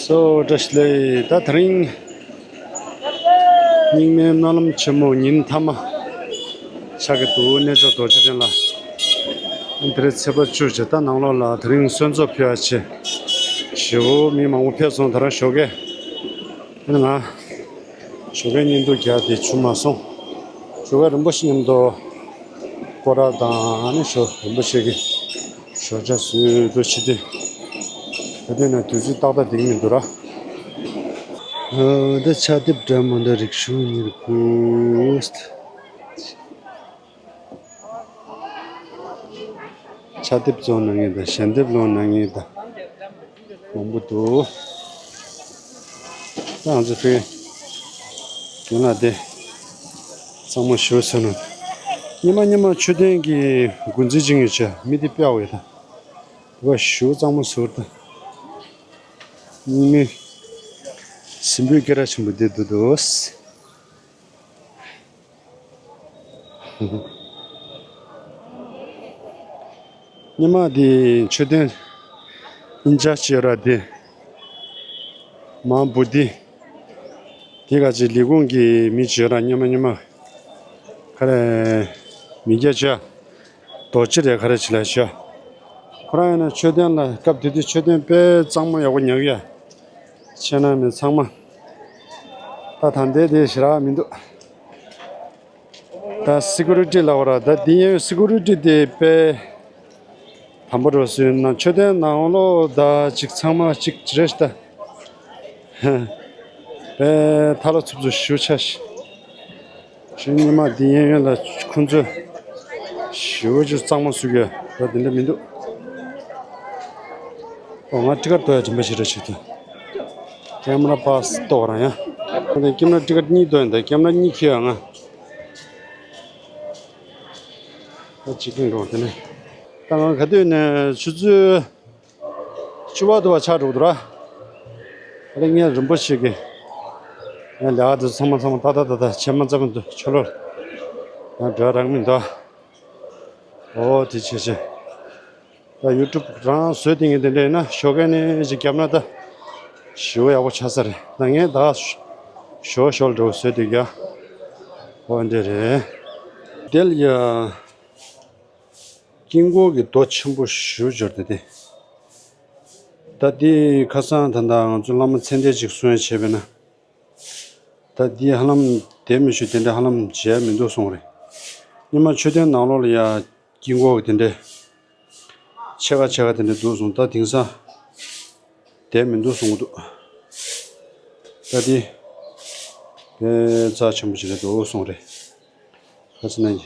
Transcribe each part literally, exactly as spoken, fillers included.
ཏོ་བཀྲ་ཤིས་བདེ་ལེགས། ད་དེ་རིང་རྙིང་མའི་སྨོན་ལམ་ཆེན་མོ་ཉིན་མཐའ་མ་ཆགས་ཀྱི་འདུག་རྣལ་འབྱོར་རྡོ་རྗེ་གདན་ལ། དེ་རིང་ཚེས་པ་བཅུ་བྱས། ད་ནང་ལོགས་ལ་དེ་རིང་གསོལ་ཚོགས་ཕུལ་བ་བྱས། ཞེ་པོ་མི་མང་པོ་ཕེབས་སོང་། ད་རང་ཞོགས་ཀས། ཨ་ནི་ང་ཞོགས་ཀས་བརྙན་ཐུང་རྒྱག་དེ་བྱུང་མ་སོང་། ཞོགས་ཀས་རིན་པོ་ཆེ་མཉམ་དུ་སྐོར་ར་དང་། ཨ་ནི་ཞོགས་རིན་པོ་ཆེ་གི་ཞོགས་ཇ་བཟོས་འདུག་བྱས་ཏེ། ད་དེ་ནས་དུས་ཚོད་ཏག་ཏག་འདིང་མི་འདུག་ར། ཨ། ད་ཕྱག་དེབ་འདྲ་མི་འདྲ་རིག་གཞུང་གཉེར་དགོས། ཕྱག་དེབ་བཙོང་གནང་མཁན་དང་། ཞལ་འདེབས་སློང་གནང་མཁན་དང་མང་པོ་འདུག་ད་ང་ཚོ་ཕ་གི་རྒན་ལགས་དེ་གཙང་མ་ཞེ་པོ་བཟོས་ནས། སྔོན་མ་སྔོན་མ་མཆོད་རྟེན་གྱི་འགོ་འཛིན་བྱེད་མཁན་ཅིག་མི་དེ་དཔེ་ཡག་པོ་ཡོད་ད། དེ་བ་ཞེ་པོ་གཙང་མ་བཟོས་ད། རྙིང་མའི་གཟིམ་དཔོན་སྐད་གྲགས་ཆེན་པོ་དེ་འདུག་འདུག་སྔོན་མ་དེ་མཆོད་རྟེན་ཨིན་ཅར་ཇི་ཡོད་ར། དེ་མ་བུ་དེ་དེ་ག་ཅིག་ལས་ཁུངས་ཀྱི་མི་ཅིག་ཡོད་ར། སྔོན་མ་སྔོན་མ་ག་རེ་མིང་སྐྱ་ཅིག་རྡོ་རྗེ་རེད་ག་རེ་ཅིག་ལབ་ཤག་ཁོ་རང་ཡིན་ན་མཆོད་རྟེན་ལ་སྐབས་དེ་དུས་མཆོད་རྟེན་དཔེ་གཙང་མ་ཡག་པོ་ཉར་གི་ཡ། ཕྱི་ནང་མི་ཚང་མ། ད་ད་ལྟའི་དེ་ཞེ་དྲག་མི་འདུག་ད་སི་ཀུ་རི་ཊི་ལབ་པ་ར། ད་འདི་གཡས་གཡོན་སི་ཀུ་རི་ཊི་དེ་དཔེ་དམ་པོ་འགྲོ་སྲོལ་ཡིན་ན། མཆོད་རྟེན་ནང་ལོགས་ད་ཅིག་ཚང་མ་ཅིག་རེད་ཤག་ད་དཔེ་ཐལ་ལ་འཚུབ་འཚུབ་ཞེ་པོ་ཆགས་ཤག་ཤིང་ཉི་མ་འདི་གཡས་གཡོན་ལ་ཁོང་ཚོས་ཞེ་པོ་ཅིག་གཙང་མ་བཟོ་གི་ཡོད། ད་འདི་འདྲ་མི་འདུག་ཨོ། ང་ཊི་ཀཊ་གཏོང་ཡ་དྲན་པ་ཞིག་རེད་བྱེད་དུ། ཀེམ་ར་པཱ་སི་གཏོང་རང་ཡ། ད་ཀེམ་ར་ཊི་ཀཊ་གཉིས་གཏོང་ཡ། ད་ཀེམ་ར་གཉིས་ཁྱེར་ཡ་ང་། ད་ཅིག་གིན་འགྲོ་དེ་ནས། ད་ང་ག་དུས་ནས་ཆུ་ཚོད་བཅུ་པ་དུ་བ་ཆགས་འགྲོ་གི་འདུག་ར། ཨ་ལེ་ངས་རིན་པོ་ཆེ་གི་ངས་ལས་ཀ་དེ་ཚང་མ་ཚང་མ་ཏག་ཏག་ཏག་ཏག་བྱས་མ་ཚར་མི་འདུག་ཆོ་ལོར་ཡང་འགྲོ་རག་མི་འདུག་ཨོ་དེ་བྱས་བྱས། ད་ཡུ་ཊུབ་རང་བཟོས་བསྡད་མཁན་དེ་འདྲ་ཡིན་ན་ཞོགས་ཀས་ནས་ཅིག་བརྒྱབ་ན་ད་ཞེ་པོ་ཡག་པོ་ཆགས་ས་རེད། ད་ངས་ད་ཞོགས་ཞོགས་འགྲོ་བཟོས་བསྡད་ཀྱང་ཨོ་འདྲ་རེད། དེ་ལ་ཡ། དཀྱིལ་འཁོར་གྱི་རྡོ་ཆེན་པོ་ཞེ་པོ་འབྱོར་ཏེ་དེ། ད་འདི་ཁ་སང་ད་ལྟ་ང་ཚོ་བླ་མ་མཚན་ལྡན་ཅིག་གསུང་ཡ་བྱས་པས་ན། ད་འདི་ཧ་ལམ་དེ་མི་ཞུ་དེ་འདྲ་ཧ་ལམ་མཇལ་མི་འདུག་གསུངས་རེད། སྔོན་མ་མཆོད་རྟེན་ནང་ལོགས་ལ་ཡ་དཀྱིལ་འཁོར་གྱི་དེ་འདྲ་ཕྱེད་ཀ་ཕྱེད་ཀ་དེ་འདྲ་འདུག་གསུངས། ད་དེང་སང་དེ་མི་འདུག་གསུང་གི་འདུག་ད་འདི་དཔེ་རྩ་ཆེན་པོ་ཅིག་རེད་འདུག་གསུངས་རེད། ཁ་ཚ་ན་ཡིན།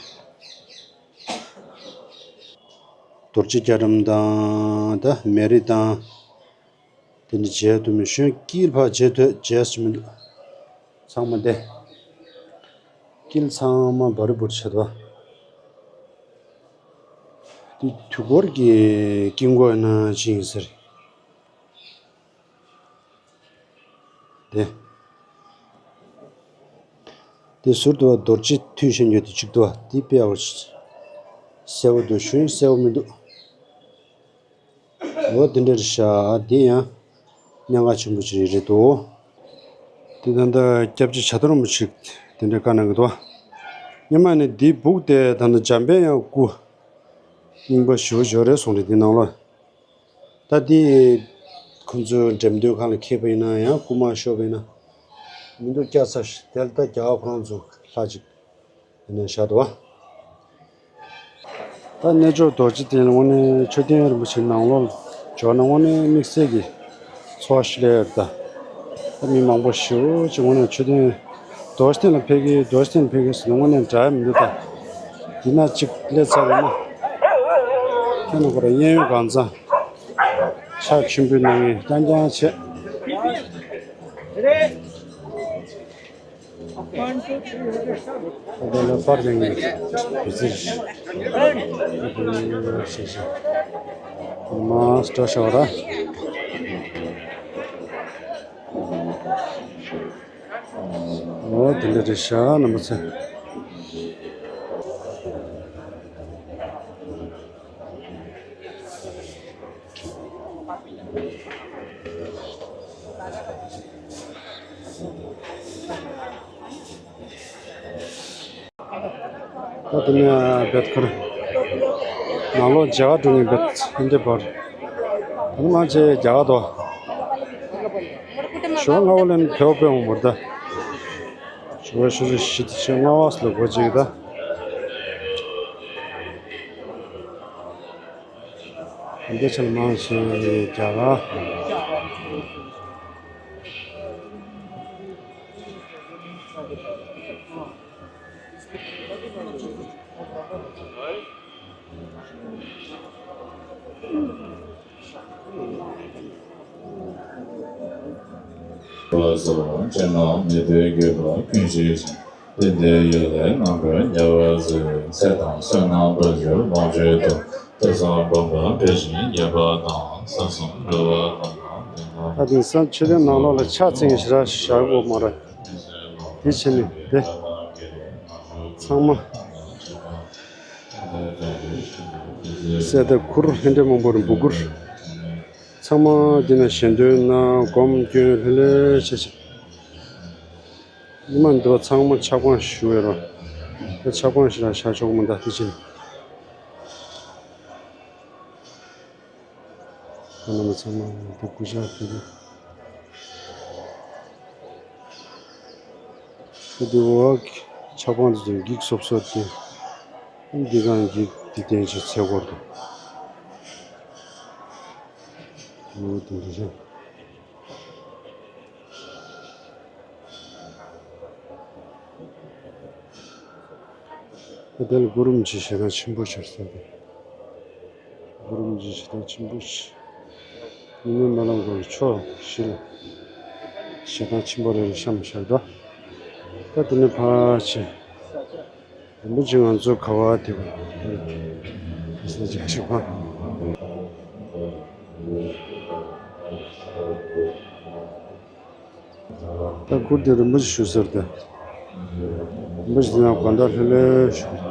རྡོ་རྗེ་རྒྱ་གྲམ་དང་ད་མེ་རི་དང་། དེ་འདྲ་མཇལ་ཐུབ་མི་ཤོད། དཀྱིལ་ཕར་མཇལ་ཐུབ་མཇལ་ཐུབ་མི་འདུག་ཚང་མ་བསྡད། དཀྱིལ་ཚང་མ་འབར་འབུར་ཆགས་འདུག་དེ་དུས་འཁོར་གྱི་དཀྱིལ་འཁོར་ཡིན་ན་ཅི་ཡིན་ཟེར། དེ། དེ་ཟུར་དུ་བ་རྡོ་རྗེ་མཐུད་བཞིན་ཡོད་དེ་གཅིག་ཏུ་བ་དེ་དཔེ་ཡག་པོ་གསལ་པོ་འདུག་ཞུ་ཡིན་གསལ་པོ་མི་འདུག་འོ་དེ་འདྲ་རེད་ཤག་དེ་ཡང་གནད་འགག་ཆེན་པོ་ཅིག་རེད་འདུག་དེ་ད་ལྟ་སྐྱབས་རྗེ་བྱ་དོར་རིན་པོ་ཆེས་དེ་འདྲ་བཀའ་གནང་གི་འདུག་སྔོན་མ་ནས་འདི་སྦུག་དེ་ད་ལྟ་འཇམ་དཔལ་དབྱངས་སྐུ་རྙིང་པ་ཞེ་པོ་ཅིག་རེད་གསུངས་རེད། འདི་ནང་ལོགས། ད་འདི་ཁོང་ཚོའི་འགྲེམས་སྟོན་ཁང་ལ་འཁྱེར་བ་ཡིན་ན་ཡང་རྐུ་མ་ཤོར་བ་ཡིན་ན་མི་འདུག་སྐྱ་ཚ་ཞིག་དེ་ལ་ད་རྒྱ་གར་ཁོ་རང་ཚོ་ལྷ་ཅིག་ཡིན་ན་བཞག་འདུག་བ། ད་རྣལ་འབྱོར་རྡོ་རྗེ་གདན་ལ་དངོས་གནས་མཆོད་རྟེན་རིན་པོ་ཆེ་ནང་ལོགས་འབྱོར་ན་དངོས་གནས་དམིགས་བསལ་གྱི་ཚོར་བ་ཞིག་སླེབས་ཡོད་རེད་ད། ད་མི་མང་པོ་ཞེ་པོ་ཅིག་དངོས་གནས་མཆོད་རྟེན་རྡོ་རྗེ་གདན་ལ་ཕེབས་ཀྱི་རྡོ་རྗེ་གདན་ལ་ཕེབས་ཀྱི་ཟེར་ན་དངོས་གནས་འདྲ་ཡ་མི་འདུག་ད། འདི་ན་ཅིག་སླེབས་ཚར་ཡོད་ན། ཁྱེད་རྣམ་པ་གཡས་གཡོན་གང་ཚང་ཕྱག་མཆོད་འབུལ་གནང་མཁན་རྐྱང་རྐྱང་བྱས། ད་ལྟ་པར་ལེན་མཁན་བི་ཟི་རེད། ཤེས་ཤེས། མ་སྤྲོ་ཤོག་ར། འོ་དེ་འདྲ་རེད་ཤག་རྣམ་པ་ཚོ། ད་དེ་ནས་བེད་ཁར་ནང་ལོགས་མཇལ་ཁ་འགྲོ་ངེས་བེད་ཨིན་དེ་བར། ད་ནི་མ་ཆེ་རྒྱ་གར་དོ། ཞོ་ལྔ་བ་ལེན་བེའོ་བེའོ་མོར་ད། ཞོ་ཞོ་ཞོ་ཞི་ཏི་ཆེ་ལྔ་བ་སློ་གོ་ཅིག་ད། འདི་ཆེ་ལ་མང་ཆེ་རྒྱ་གར། ད་དེང་སང་མཆོད་རྟེན་ནང་ལོགས་ལ་ཕྱག་འཚལ་ཞེ་དྲག་བཞག་གོ་མ་རེད། དེ་བྱས་ནས་དེ་ཚང་མ་གསེར་དང་གུར་ལྷན་འདྲེས་མང་པོ་རེད། འབུ་གུར་ཚང་མ་འདི་ན་ཞལ་འདོན་གནང་སྒོམ་སྐྱོན་ལྷོད་ལྷོད་བྱས་བྱས། ཉི་མ་འདི་བ་ཚང་མ་ཆབ་གང་ཞུ་ཡོད་ར། དེ་ཆབ་གང་ཞིག་ལ་བཞག་ཆོག་མི་འདུག་དེ་བྱས་ནས། ཁོང་རྣམ་པ་ཚང་མ་འདི་སྐུ་ཞབས་ཕེབས་ཏེ། ད་འདི་འོག་ཆབ་གང་འདི་ཚོ་འགྱིག་སོབ་སོབ་དེ། འདི་གང་འགྱིག་འདི་བསྟན་ཅིག་ཚེ་སྐོར་དུ། འོ་དེ་འདྲ་རེད། དེ་ལ་གུ་རུ་རིན་པོ་ཆེ་ཞལ་ཐང་ཆེན་པོ་ཞིག་ཟེར་ཏེ། གུ་རུ་རིན་པོ་ཆེ་ཞལ་ཐང་ཆེན་པོ་ཞིག་ཉི་མའི་རྨི་ལམ་སྐོར་ཕྱོགས་བཞི་ལ་ཞལ་ཐང་ཆེན་པོ་རེ་རེ་བཤམས་བཞག་འདུག་ད་དེ་ནས་ཕར་ཕྱིན། རིན་པོ་ཆེ་ང་ཚོ་ག་བ་དེ་བ་ས་ཅིག་ཞིག་ཕ། ད་གུར་དེ་རིན་པོ་ཆེ་བཞུགས་ས་རེད་ད། རིན་པོ་ཆེ་དེ་ན་དགོང་དག་ལྷོད་ལྷོད་བཞུགས།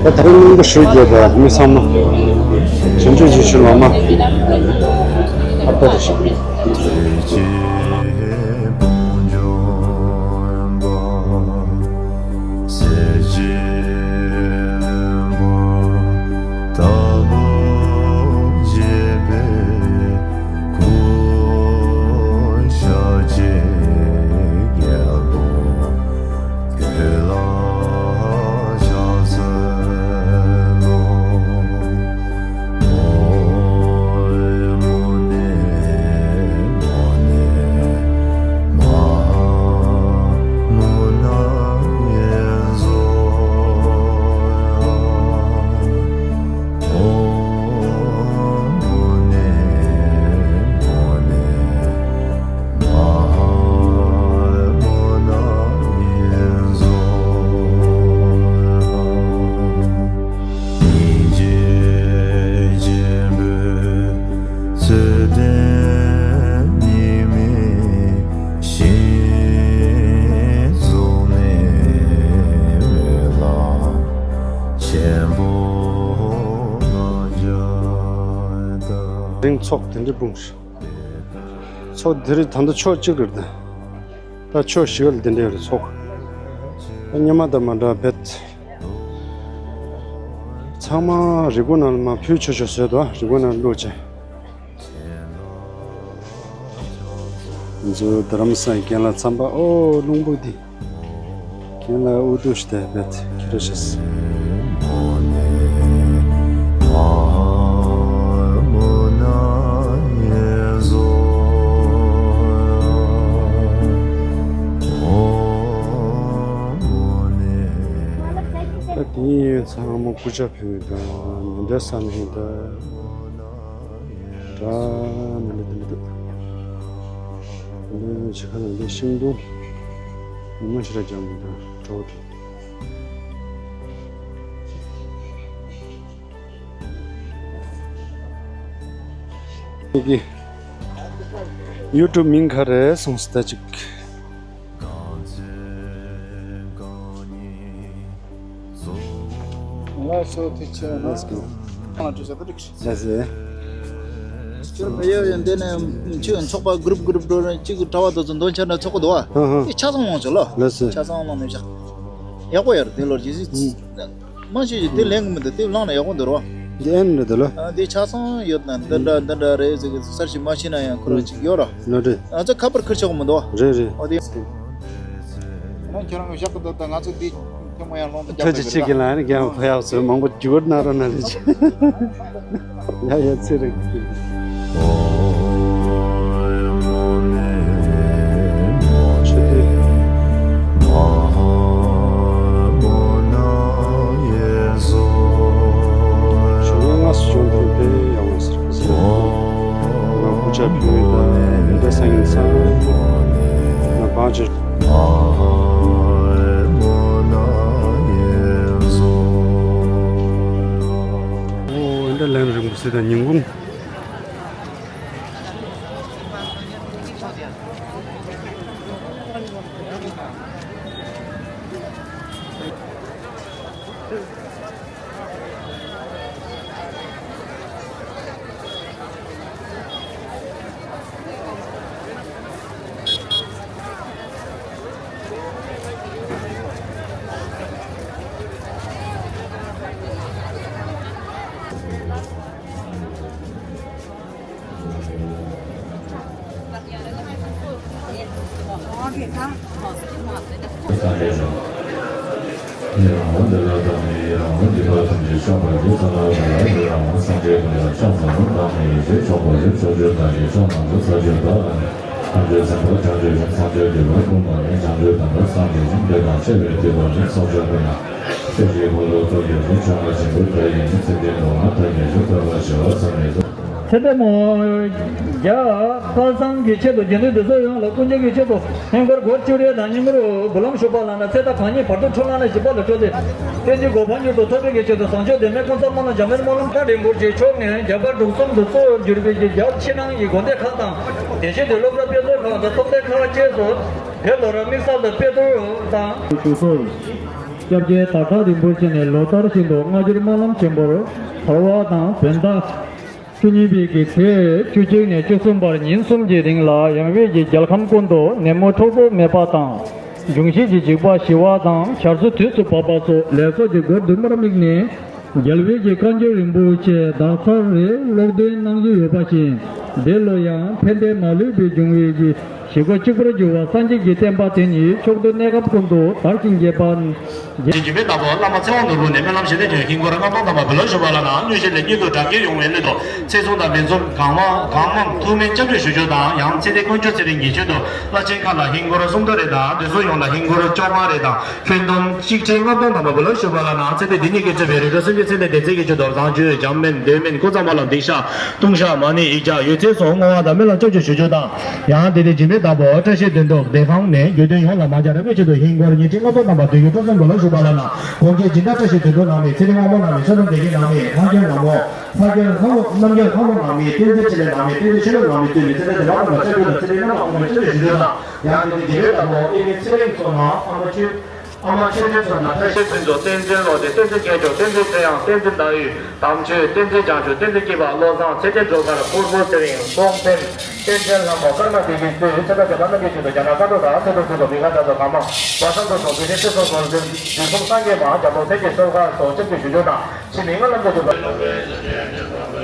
ད་ད་རིང་སྙིང་པོ་ཞུ་རྒྱུ་རེད། མི་ཚང་མ་བྱང་ཆུབ་རྗེས་ཤུལ་ལོ་མ་ཨ་ཕ་རེ་ཞིག་རིང་ཚོགས་དེ་འདྲ་སྤུངས། ཚོགས་དེ་རིང་ད་ལྟ་ཕྱོགས་གཅིག་རེད་ད། ད་ཕྱོགས་བཞི་ལ་དེ་འདྲ་རེད་ཚོགས། ད་སྔོན་མ་དང་མ་འདྲ་བེད། ཚང་མ་རི་སྒོ་ནང་ལ་མ་ཕུལ་ཆོག་ཆོག་བཟོས་འདུག་རི་སྒོ་ནང་བླུགས་བྱས། ང་ཚོ་རྡ་རམ་ས་ལའི་རྒན་ལགས་འཚམས་པ། ཨོ་རླུང་བུ་འདི། རྒན་ལགས་ཨུ་ཏུ་ཤི་ཏེ་བེད་ཁྱེད་ར་ཤེས། ད་དེ་ཚང་མ་སྐུ་ཕྱག་ཕུལ་དང་མི་འདྲ་ས་ནས་ད། འདྲ་མི་འདུག་འདི་མི་འདུག་འདི་ཕྱི་ཁ་ནང་འདི་ཤིང་སྡོང་ཉི་མ་ཞེ་དྲག་རྒྱག་མི་འདུག་འགྲོ་བ་དེ། ཡུ་ཊུབ་མིང་ག་རེ་སོང་སི་ད་ཅིག་ང་ཚོ་དེ་ཆེ་ན་ང་ཚོ་ལ་འགྲོ་ས་དེ་རིགས། ལགས་སེ། ཁྱོད་མི་ཡོད་ཡོད་འདི་ནས་ཁྱོད་ཚོགས་པ་གུ་རུབ་གུ་རུབ་འགྲོ་རན་གཅིག་གྲྭ་བ་དེ་ཚོ་འདོན་ཆ་ན་ཚོགས་གི་འདུག་བ། ཧང་ཧང་། དེ་ཆ་ཚང་ལོངས་ཆོག་ལ། ལགས་སེ། ཆ་ཚང་ལོངས་ནས་བཞག་ཡག་པོ་ཡོད་རེད་དེ་ལོར་ཇི་སི། མང་ཆེ་ཞིག་དེ་ལེན་གི་མི་འདུག་དེ་བླངས་ན་ཡག་པོ་འདུག་རོ། འདི་ཨེ་འདྲ་འདུག་ལ། ཨ་དེ་ཆ་ཚང་ཡོད་ན་འདི་འདྲ་འདི་འདྲ་རེད་ཟེར་གི་གསར་ཞིག་མ་ཤེས་ན་ཡང་ཁོ་རང་ཅིག་ཡོད་ར། ལོ་རེད། ང་ཚོ་ཁ་པར་ཁུར་ཆོག་གི་མི་འདུག་རེད་རེད། ཨོ་དེ། ང་ཁྱེད་རང་གི་བཞག་གི་འདུག་ད་ང་ཚོ་འདི་ཐེངས་མ་ཡང་ལོང་དུ་རྒྱག་ཐོས་ཅི་ཆེ་གི་ལ་ནི་རྒན་ཕ་ཡག་ཚོས་མང་པོ་རྒྱུག་ན་ར་ན་རེད་ཅི། ཡ་ཡ་ཚེ་རིང་། ཞོགས་ལྔ་སུ་བྱུང་དུས་དཔེ་ཡག་མོ་ཟེར་གི་ཟེར། ང་སྐུ་ཕྱྭ་ཕུལ་ཡོད་ད་འདི་འདྲ་སང་ཉིན་སང་ང་བང་ཆེ། འོ་འདི་ལམ་རིང་པོ་ཟེར་ད་ཉིན་གུང་། ཚེ་འདས་མོ། རྒྱ་དཀར་ཚང་གི་ཆེད་དུ་དགེ་འདུན་འདི་ཚོ་ཡོངས་ལ་སྐུ་མཆེད་ཀྱི་ཆེད་དུ་ཧིན་སྒོར་སྒོར་བཅུ་རེ་དང་སྙིང་རུས་འབུལ་ལམ་ཞུགས་པ་ལགས་ན་ཚེ་དང་གང་ཉིད་བར་དུ་འཁྲུལ་ལགས་ན་ཞི་བ་ལ་སྤྲོད་དེ། བསྟན་བཅོས་གོ་འཕང་མྱུར་དུ་ཐོབ་པའི་གི་ཆེད་དུ་བཟང་སྤྱོད་ལྡན་མའི་སྐུ་མཚམས་མ་ལ་འཇམ་དཔལ་སྨོན་ལམ་ཁྲ་རིན་པོ་ཆེ་མཆོག་ནས་རྒྱ་བལ་འབྲུག་གསུམ་དུ་གཙོ་བོར་གྱུར་པའི་གི་རྒྱ་ཕྱི་ནང་གི་དགོན་སྡེ་ཁག་དང་། དེ་བཞིན་དུ་སློབ་གྲྭ་དཔེ་མཛོད་ཁག་དང་ཚོགས་སྡེ་ཁག་བཅས་སུ་དེ་ལོ་རབས་དམིགས་བསལ་དུ་དཔེ་སྟོན་དང་། ཞུ་སོང་། སྐྱབས་རྗེ་ཟླ་གྲགས་རིན་པོ་ཆེ་ནས་ལོ་ལྟར་བཞིན་དུ་སྔ་འགྱུར་སྨོན་ལམ་ཆེན་པོར་བར་བ་དང་བོད་ཟླ་བཅུ་གཉིས་པའི་གི་ཚེས་བཅུ་གཅིག་ནས་བཅུ་གསུམ་བར་ཉིན་གསུམ་གྱི་རིང་ལ་ཡང་བོད་ཀྱི་རྒྱལ་ཁམས་ཀུན་ཏུ་ནད་མུག་འཁྲུག་པ་མེད་པ་དང་། འབྱུང་བཞི་གི་འཇིགས་པ་ཞི་བ་དང་ཞར་སོ་དུས་སུ་བབ་པ་སོགས་ལེགས་ཚོགས་ཀྱི་སྒོ་བརྡུང་བར་དམིགས་ནས། རྒྱལ་བའི་གི་བཀའ་འགྱུར་རིན་པོ་ཆེ་དག་ཚར་རེ་ཀློག་འདོན་གནང་རྒྱུ་ཡོད་པ་བཞིན། འདི་ལོ་ཡང་ཕན་བདེ་མ་ལུས་པའི་འབྱུང་བའི་གི་ཞི་རྒོལ་གཅིག་པུར་འགྱུར་བ་སངས་རྒྱས་ཀྱི་བསྟན་པ་དེ་ཉིད་ཕྱོགས་དུས་གནས་སྐབས་ཀུན་ཏུ་དར་ཞིང་རྒྱས་པ། རྗེ་འཇིགས་མེད་དྭགས་པོ་བླ་མ་ཚེ་དབང་ནོར་བུ་ནས་སྨོན་ལམ་ཞལ་ནས་ཀྱང་ཧིན་སྒོར་ལྔ་སྟོང་ཐམ་པ་འབུལ་ལམ་ཞུ་བ་ལགས་ན་དངོས་གཞི་ལས་མྱུར་དུ་དྲག་སྐྱེད་ཡོང་བའི་སླད་དུ་ཚེ་སྲུང་དང་མི་འཛོམས་གང་མང་གང་མང་ཐུགས་སྨོན་སྐྱབས་འཇུག་ཞུ་རྒྱུ་དང་། ཡང་ཚེ་འདས་དཀོན་མཆོག་ཚེ་རིང་གི་ཆེད་དུ་བླ་ཆེན་ཁག་ལ་ཧིན་སྒོར་སུམ་སྟོང་རེ་དང་དེ་ཚོ་ཡོངས་ལ་ཧིན་སྒོར་བཅོ་ལྔ་རེ་དང་། ཁྱོན་བསྡོམས་ཆིག་ཁྲི་ལྔ་སྟོང་ཐམ་པ་འབུལ་ལམ་ཞུ་བ་ལགས་ན་ཚེ་འདས་འདི་ཉིད་ཀྱིས་གཙོས་པའི་རིགས་དྲུག་སེམས་ཅན་ཚེ་འདས་བདེ་མཛད་ཀྱི་ཆེད་དུ་བཟང་སྤྱོད་འཇམ་དཔལ་འདོད་མིན་སྐུ་གཙང་མ་ལ་སྡིག་བཤགས་ལྟུང་བཤགས་མ་ཎི་ཡིག་བརྒྱ་ཡོད་ཚད་སོགས་བསྔོ་བ་དང་སྨོན་ལམ་སྐྱབས་འཇུག་ཞུ་རྒྱུ་དང་། ཡང་དེ་ནས་འཇིགས་མེད་དྭགས་པོ་བཀྲ་ཤིས་དོན་གྲུབ་བདེ་ཁང་ནས་དགེ་འདུན་ཡོངས་ལ་མ་བྱ་ར་བའི་ཆེད་དུ་ཧིན་སྒོར་ཉིས་ཁྲི་ལྔ་སྟོང་ཐམ་པ་དུས་ཀྱི་སྤྲོ་སེམས་འབུལ་ལམ་ཞུ་བ་ལགས་ན་གོང་གི་སྦྱིན་བདག་བཀྲ་ཤིས་དོན་གྲུབ་ནང་མི་ཚེ་རིང་དབང་མོ་ནང་མི་ཆོས་སྐྱོང་བདེ་སྐྱིད་ནང་མི་ལྷ་རྒྱལ་ནག་མོ་ཕ་རྒྱལ་ལྷ་མོ་རྣམ་རྒྱལ་ལྷ་མོ་ནང་མི་བསྟན་འཛིན་འཕྲིན་ལས་ནང་མི་བསྟན་འཛིན་ཆོས་སྐྱོང་ནང་མི་བཙུན་མི་ཚེ་འདས་བདེ་བླ་མ་ལ་སྐྱབས་འཇུག་དང་ཚེ་རིང་བླ་མ་དབང་མོའི་ཆེད་དུ་ཞུ་རྒྱུ་དང་། ཡང་དེ་ནི་དགེ་བའི་བདག་པོ་ཨེ་མི་ཚེ་རིང་མཚོ་ནང་ཨ་མ་ཆོས། ཨ་མ་ཆོས་སྒྲོན་མཚོ་ནང་བཀྲ་ཤིས་ཕུན་ཚོགས་བསྟན་འཛིན་བློ་བདེ་བསྟན་འཛིན་མཁས་མཆོག་བསྟན་འཛིན་ཚེ་དབྱངས་བསྟན་འཛིན་ཟླ་འོད་དམ་ཆོས་བསྟན་འཛིན་བྱང་ཆུབ་བསྟན་འཛིན་སྐྱིད་པ་བློ་བཟང་ཚེ་བརྟན་སྒྲོལ་དཀར་ཕུར་བུ་ཚེ་རིང་སྟོང་ཕན་བསྟན་འཛིན་ལྷ་མོ་ཀརྨ་བདེ་སྐྱིད་གཙོས་ཚེ་བདག་བདེ་བ་རྣམས་ཀྱི་ཆེད་དུ་རྒྱ་ནག་ས་འབྲུག་དང་ཚེ་སྟོང་ཚེ་སྟོང་མི་ཁ་ཆ་སོགས་གང་མང་བ་སང་དུ་སོང་བོད་ཆེན་ཚེ་སྲོག་འཁོར་འཛིན་རྒྱུད་གསུམ་སངས་རྒྱས་མ་ཧཱ་རྒྱལ་པོ་ཚེ་གཅིག་གསོལ་ཁ་སོགས་སྐྱབས་འཇུག་ཞུ་རྒྱུ་དང་། ཕྱི་མི་སྔ་ལམ་དུ་ཐུབ་པ།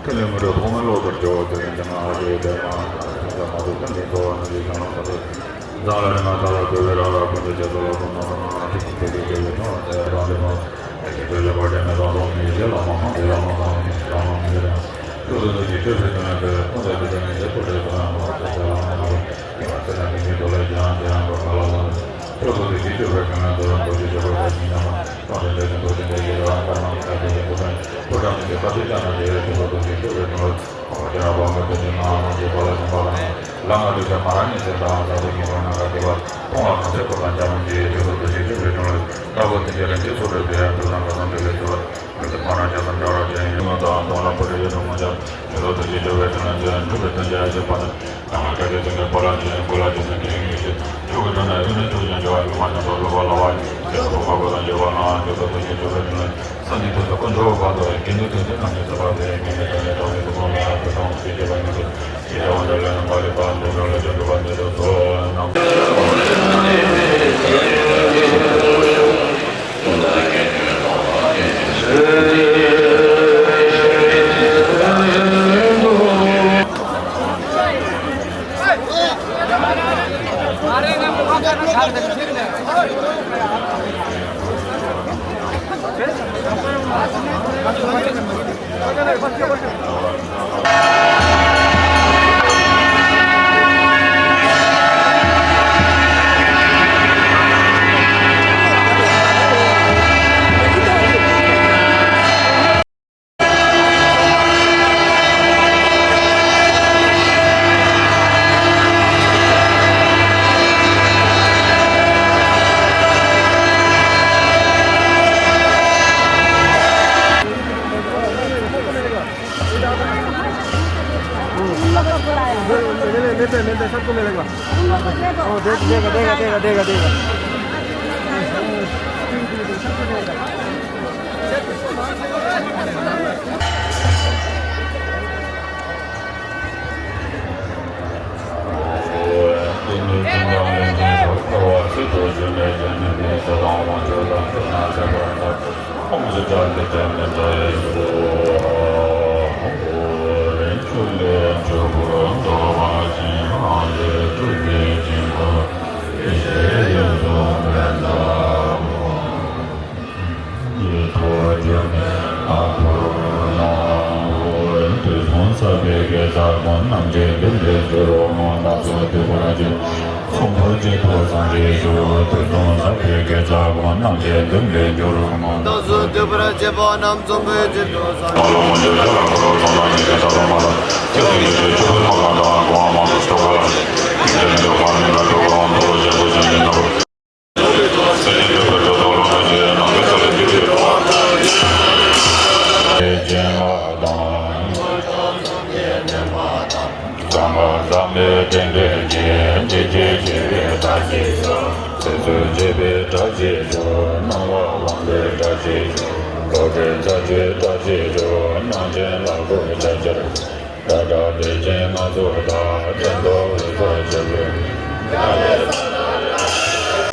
ཁས་ལེན་མི་འགྲོ་ཐོག་མར་ལོག་པར་འགྱུར་བ་དེ་ནི་འདི་ན་ཨ་རེ་དེ་མ་ཐུག་ས་མ་ཐུག་ས་འདི་ཚོ་བ་ནི་རིགས་གང་ལ་ས་ཐུག་མཛངས་ལ་རིང་ང་ཐག་ལ་དོད་པའི་རང་ལ་ཀུན་ཏུ་རྒྱ་མཚོ་ལ་སོགས་རྣམ་པ་སྣ་ཚོགས་ཀྱི་ཐུགས་ཀྱི་དེ་ལས་ཐོན་ལ་ཚེ་རང་ལས་མ་ཐུག་ཚེ་ལས་པར་དེ་ནི་རང་སོགས་མི་ཡི་ལ་མ་ཧང་དེ་ལ་མ་ཧང་ནི་རང་མ་མི་རང་ཐུགས་སུ་ཐུགས་ཀྱི་ཆོས་སུ་ཐོན་པའི་ཁོང་ཚོ་དེ་ནི་དེ་ཐུགས་རེ་ཐོན་ཡང་མ་ཚེ་ལ་མ་ཧང་ཚེ་ལ་མི་མི་དོ་ལ་ཀྱང་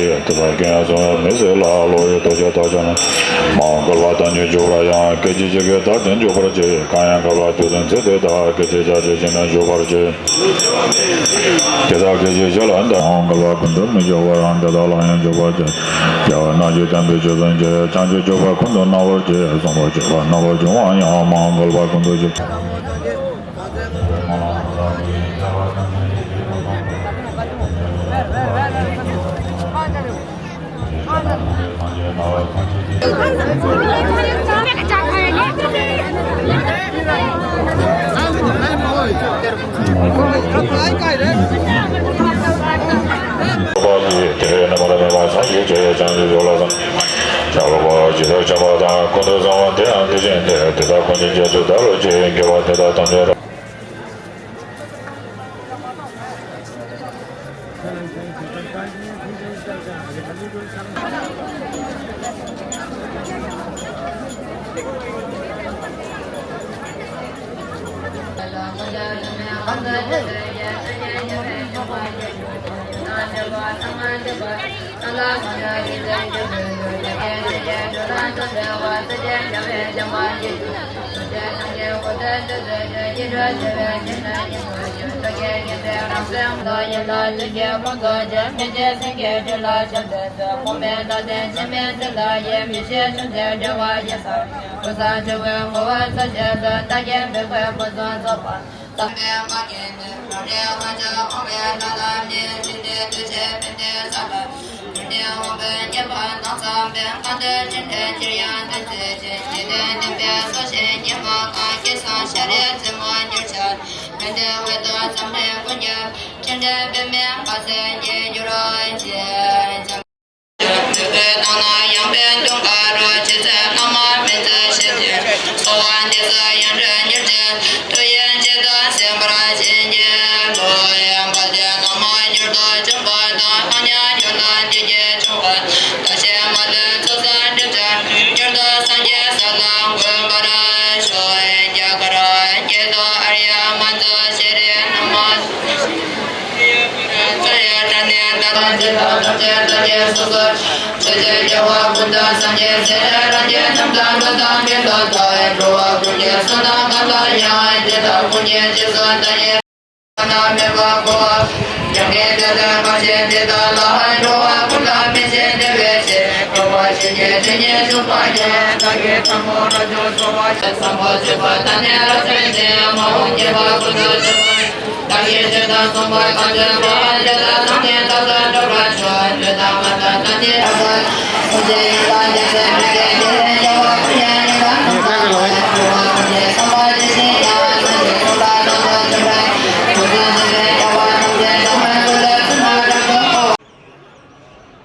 དེ་ལ་ཀྱང་སོང་མི་ཟེར་ལ་ལོ་ཡི་དོ་ཅོག་དོ་ཅོག་ན། མ་འགལ་བ་དང་ཉོན་འཇུག་པ་ཡང་སྐད་ཅིག་གཅིག་གིས་བདག་བདེན་འཇུག་པར་བྱེད། གང་ཡང་འགལ་བ་དུས་དང་ཚེ་དེ་དག་སྐད་ཅིག་ཅར་གྱིས་ཕྱིན་ན་འཇུག་པར་བྱེད། དེ་དག་སྐད་ཅིག་གཅིག་ལ་འདི་མ་འགལ་བ་ཀུན་ཏུ་མི་འཇུག་པ་རང་དེ་དག་ལ་ཡང་འཇུག་པར་བྱེད། རྒྱལ་བ་རྣམས་ཀྱིས་བསྟན་པའི་ཆོས་སུ་འགྱུར། བྱང་ཆུབ་སྤྱོད་པ་ཀུན་ཏུ་སྣང་བར་བྱེད། གསུངས་པ་གཅིག་པ་རྣམ་པར་བྱུང་བ་ཡང་མ་འགལ་བ་ཀུན་ཏུ་གཅིག་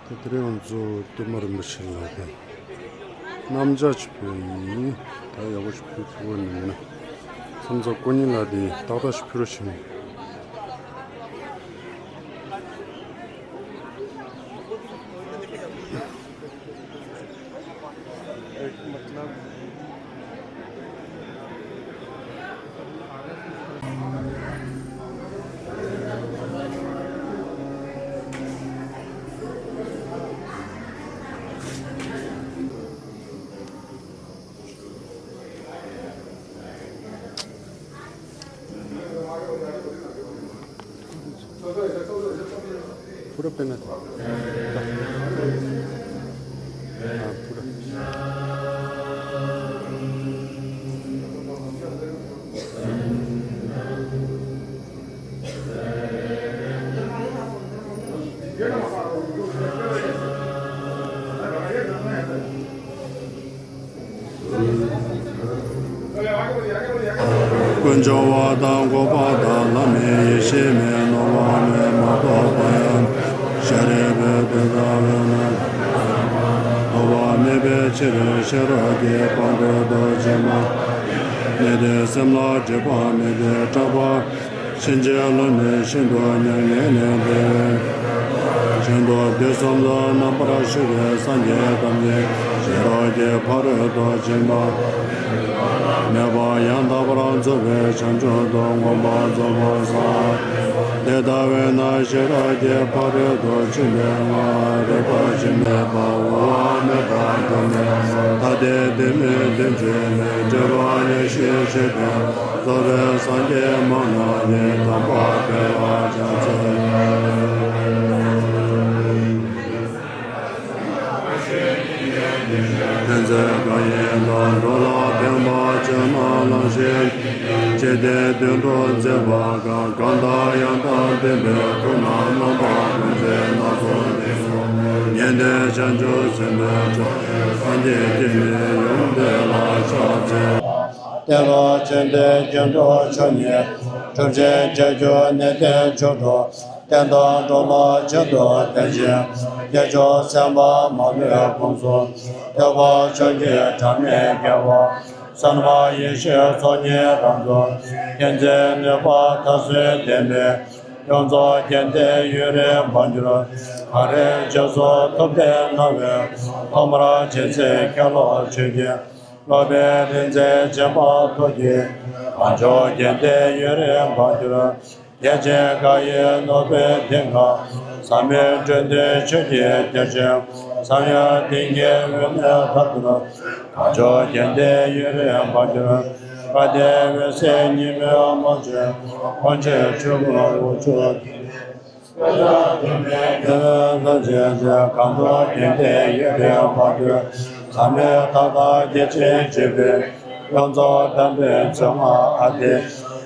ད་དེ་རིང་ང་ཚོ་སྟོན་པ་རིན་པོ་ཆེ་ལ་དེ་གནམ་ལྕགས་ཅིག་ཕུལ་ཡིན། ད་ཡག་པོ་ཞིག་ཕུལ་ཐུབ་པ་མིན་ན། མཚམས་མཚམས་དཀོན་གཉེར་ལ་དེ་ཏག་ཏག་ཞིག་ཕུལ་རོགས་བྱེད། ཕུ་ར་པེ་ན། ཨ་ཕུ་ར། ཀུན་འབྱུང་བ་དང་འགོག་པ་དང་། ལྷ་མིན་ཡེ་ཤེས་མིན། ནོར་བ་མེད་མ་གཏོགས་པ་ཡང་། ཤཱ་རིའི་བུ་དེ་ལྟ་བས་ན། ལྟོགས་པ་མེད་པའི་ཕྱིར། ཤེས་རབ་ཀྱི་ཕ་རོལ་ཏུ་ཕྱིན་པ། ནི་དེ་སེམས་ལ་སྒྲིབ་པ་མེད་པའི་སྐྲག་པ། ཕྱིན་ཅི་ལོག་ནི་ཤིན་ཏུ་མྱ་ངན་ལས་འདས། ཤིན་ཏུ་དུས་གསུམ་དུ་རྣམ་པར་ཤེས་པའི་སངས་རྒྱས་ཐམས་ཅད་ཤེས་རབ་ཀྱི་ཕ་རོལ་ཏུ་ཕྱིན་པ་མེད་པ་ཡང་དག་པར་རྫོགས་པའི་བྱང་ཆུབ་ཏུ་མངོན་པར་རྫོགས་པར་སངས། དེ་ལྟ་བས་ན་ཤེས་རབ་ཀྱི་ཕ་རོལ་ཏུ་ཕྱིན་པའི་སྔགས་རིག་པ་ཕྱིར་མེད་པ་འོལ་བ་མེད་པ་དུ་མེད་པ་ཐ་དད་དོན་མེད་དོན་གཅིག་མེད་སྤྲོས་པ་ཡེ་ཤེས་ཆོས་དོན། རྫོགས་པའི་སངས་རྒྱས་མང་རྣམས་ཀྱིས། དམ་པ་འཕེལ་བར་ཕྱག་འཚལ། ཕན་མཛད་བཀའ་ཡི་དང་། འགྲོ་ལ་ཕན་པ་ཕྱིར་ན་ལམ་ཤེས། ཇི་སྟེ་དུད་འགྲོ་མཛེས་པ་གང་། གང་དག་ཡང་དག་ལྡན་པའི། ཐུབ་རྣམས་རྣམ་པ་ཀུན་བརྩེགས་སྣ་ཚོགས་སྟེང་། ཉན་ཐོས་བྱང་ཆུབ་སེམས་དཔའི་ཚོགས། སངས་རྒྱས་ཀྱིས་ནི་ཡོངས་འདུལ་ལ་ཕྱག་འཚལ། ཏེ་རུ་ཙི་ཏྟའི་སྐྱེ་འགྲོ་མཆོག་ཉིད། གྲུབ་ཆེན་བརྒྱད་ཅུ་ནི་སྟེ་མཆོག་གྲུབ། བསྟན་དང་སྒྲོལ་མ་ཆེད་དུ་བསྟན་ཅིང་། བསྐྱེད་ཆོག་སེམས་དཔའ་མ་ལུས་ཀུན་གསུམ། ཐེག་པ་ཆོས་ཀྱི་གྲངས་མེད་རྒྱལ་པོ། གསང་བ་ཡེ་ཤེས་ཚོགས་གཉིས་རབ་རྫོགས། མཁྱེན་བརྩེ་ནུས་པ་མཐར་སོན་ལྡན་པའི། ཡོངས་རྫོགས་རྒྱན་ལྡན་ཡུན་རིང་འཕགས་གྱུར། གངས་རིའི་རྗེས་སུ་ཐུབ་བསྟན་སྣང་བས། ཐོག་མར་ཇི་སྲིད་ཁྱོད་ལ་མཆོད་ཅིང་། སློབ་པའི་རིག་འཛིན་འཛིན་པ་ཐུགས་ཀྱི། གང་བྱུང་རྒྱན་ལྡན་ཡུན་རིང་འཕགས་གྱུར། རྒྱལ་ཆེན་བཀའ་ཡི་ནོར་བུའི་གདེངས་ཀ། ཟབ་མོའི་འགྲོ་དོན་ཆོས་ཀྱི་རྒྱ་ཆེན། ཟབ་ཡངས་གཏིང་གི་དབུས་ན་མཐའ་དུར། གང་བྱུང་རྒྱན་ལྡན་ཡུན་རིང་འཕགས་གྱུར། དཔལ་ལྡན་འོད་གསལ་ཉི་མའི་དབང་ཕྱུག། ཕོ་མཆོད་ཆོས་སྐུ་དབང་ཕྱུག། གང་བྱུང་རྒྱན་ལྡན་ཡུན་རིང་འཕགས་གྱུར། ཟབ་མོའི་མཐའ་དག་རྒྱ་ཆེན་བརྗོད་པའི། ཡོངས་རྫོགས་དམ་པའི་མཚན་མ་ཨ་ཏི།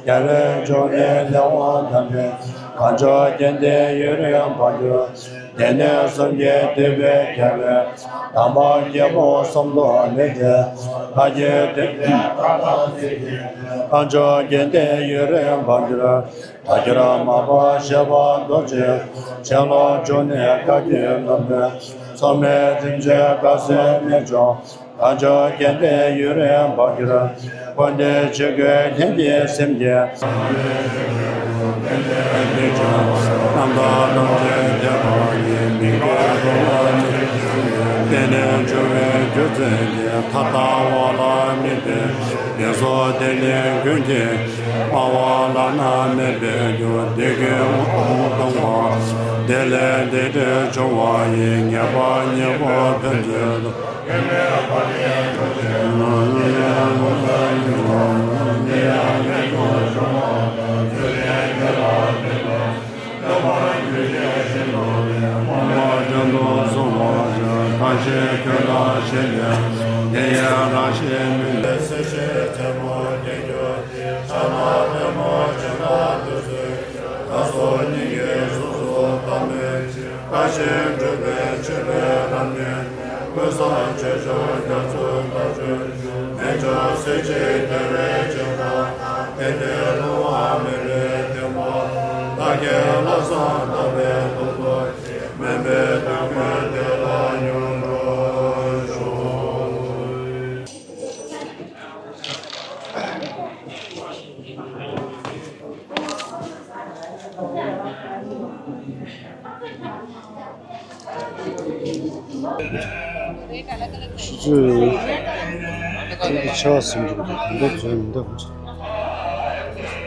རྒྱལ་བའི་འབྱུང་གནས་ལས་དབང་དམ་པའི། གང་བྱུང་རྒྱན་ལྡན་ཡུན་རིང་འཕགས་གྱུར། དེ་ནས་སངས་རྒྱས་བསྟན་པའི་རྒྱལ་པོས། དམ་པ་རྒྱལ་པོ་གསུམ་དུ་གནས་ཏེ། ལྷ་བརྒྱུད་སྟོན་པའི་བཀའ་དང་ཚིག་གིས། བསྐང་ཆོག་རྒྱལ་བསྟན་ཡུན་རིང་འཕགས་འགྱུར། དལ་འབྱོར་མ་པ་ཤེས་པ་རྡོ་རྗེ། ཕྱིར་ལོག་བྱུང་ནས་བཀའ་བརྒྱུད་ནོར་བུའི། མཚམས་མེད་རིམ་བྱོན་བཀའ་སྲུང་རྣལ་འབྱོར། བསྐང་ཆོག་རྒྱལ་བསྟན་ཡུན་རིང་འཕགས་འགྱུར། དགོངས་འདུས་ཆོས་སྐུའི་ལྷན་སྐྱེས་སེམས་ཀྱི། རྣམ་དག་ཐམས་ཅད་ཐེག་པ་ཉིད། མི་སྐྱེ་འགྲོ་བ་ཉིད། བརྟན་ལྷིང་འབྱུང་བའི་རྒྱུ་མཚན་གྱིས། མཐའ་དག་འོག་ལ་དམིགས་པའི། ངན་སོང་སྡུག་བསྔལ་ཀུན་གྱི། དམའ་བ་བླ་ན་མེད་པའི་རྒྱུ། འདི་ཀུན་དབང་དུ་བཏང་བ། བདེ་ལས་འདི་འདྲའི་འབྱུང་བ་ཡི། ངེས་པ་ཉིད་པོ་ཕན་ཚུན་དུ། བཀའ་བཞིན་སྒྲུབ་པའི་ཕྱིར་རབ་གནས། ཀུན་བཟང་ཆོས་མཆོག་རྒྱ་མཚོ་ལྟར་བྱོན། རྣལ་འབྱོར་སྲས་བཅས་བདེ་བའི་སྦྱིན་བདག་དང་། དེ་འདྲའི་ལོང་བ་མེད་པའི་བསྟན་པ། བདག་གིས་ལམ་བཟང་བདག་པོས་བཟློག་ཏུ་མཁྱེན། དམན་པའི་དོན་ཀུན་དེ་ལ་མྱུར་འགྲུབ་ཤོག། ཆུ་ཚོད་ཆུ་ཚོད་ཆ་ཟིན་འདུག་ད་ཚོད་མི་འདུག་ད་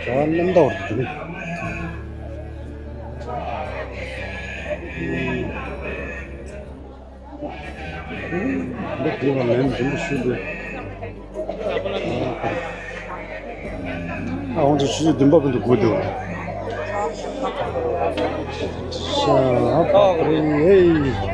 གནམ་ཟླ་བར་དུ་འདུག་འདི་དེ་བ་ལན་རིན་པོ་ཞུ་འདུག་ཨ་ཧོང་ཚོ་ཆུ་ཚོད་བདུན་པ་བར་དུ་སྒུག་འདུག་ཤ་ཧ་པ་རེ་ཧེ།